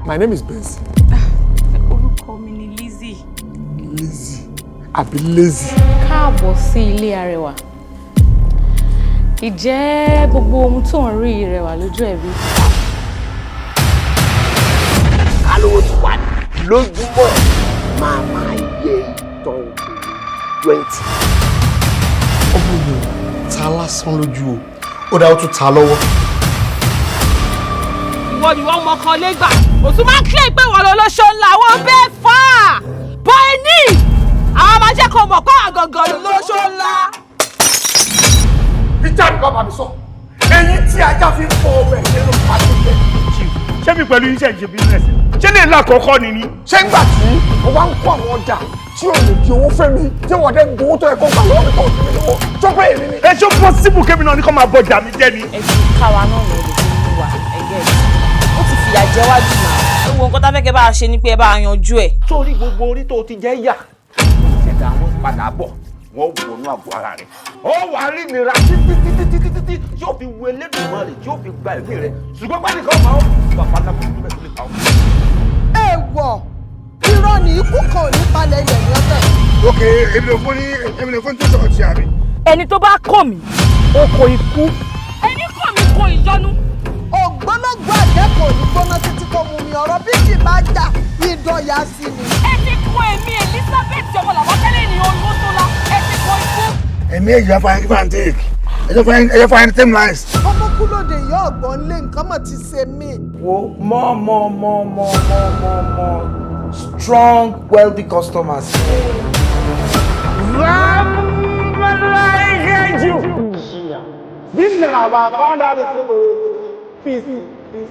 My name is Benson. Orúkọ mi ni Lizzy. Lizzy àbí Lazy? Káàbọ̀ sí ilé arẹwà. Ìjẹ́ gbogbo ohun tó ń rí rẹwà lójú ẹ̀ bí? Alówó ti wà lójúmọ́, máa máa yẹ ìtàn obìnrin 20. Ọmọ yẹn ta lásán lójú o, ó dá, ó tún ta lọ́wọ́. Ìwọ ni wọ́n mọ̀kàn lẹ́gbà, òtún máa ń kílẹ̀ pé wọ́n lọ lọ́ṣọ́ ńlá wọn bẹ́ẹ̀ fà á bọ́ ẹ ní àwọn máa jẹ́ kó mọ̀ pé àgọ̀gọ̀ lọ́ṣọ́ ńlá. Peter ní bàbá mi sọ, eyín tí ajá fi ń fọ ọbẹ̀ nínú pàṣẹ jẹ. Ṣé mi pẹ̀lú iṣẹ́ ìṣe business, ṣé lè là kọ́kọ́ ni ni? Ṣé ńgbà tí o wá ń kó àwọn ọjà tí o lè di owó fẹ́ mi, tí wọ́n dẹ́ gbowó tó yẹ kó gbà lọ́wọ́ mi tó fi mi lówó tó pé èmi ni? Ẹ ṣó possible kémi náà ní kó máa bọjà mi jẹ́ ni? Ẹ ti káwa náà lọ lè fi mú wa ẹgẹ, ó ti fìyà jẹ wá jù náà. Gbogbo nǹkan tá fẹ́ kẹ́ bá a ṣe ni pé ẹ bá a yanjú ẹ̀. Sórí gbogbo orí tó ti jẹ́ yà, ìṣẹ̀dá wọn padà bọ̀, wọ́n wọnú àgọ́ ara rẹ̀. Ó wà á rí nira títí títí títí títí tí ó fi wo Elédùmarè, tí ó fi gba ẹ̀mí rẹ̀, ṣùgbọ́n pàdé kan máa ń bàbá náà kò tó bẹ́ẹ̀ tó lè pa ọ́. Èèwọ̀, irọ́ ni, ikú kan ò ní palẹ̀ ilẹ̀ ní ọ̀tẹ̀. Ok, èmi lè fún ní, èmi lè fún tó sọ̀rọ̀ tí a rí. Ẹni tó bá kàn mí, ó kọ ikú. Ẹni kàn mí kọ ìyọnu. Ògbólógbò àjẹkọ̀ ò ní gbóná títí kò mú mi, ọ̀rọ̀ bí kì bá jà ìdọ̀yà sí ni. Ẹ ti kọ èmi Elizabeth ọmọ làwọ́tẹ́lẹ̀ ní Olúṣọlá, ẹ ti kọ ikú. Ẹ̀mí èyí á fa give and take, ẹjọ́ fa same lines. Ọmọ kúlódé, ìyá ọ̀gbọ́n lé nǹkan mọ̀ ti ṣe mí. Wo, more, more, more, more, more, more, more strong, wealthy customers. Peace, peace.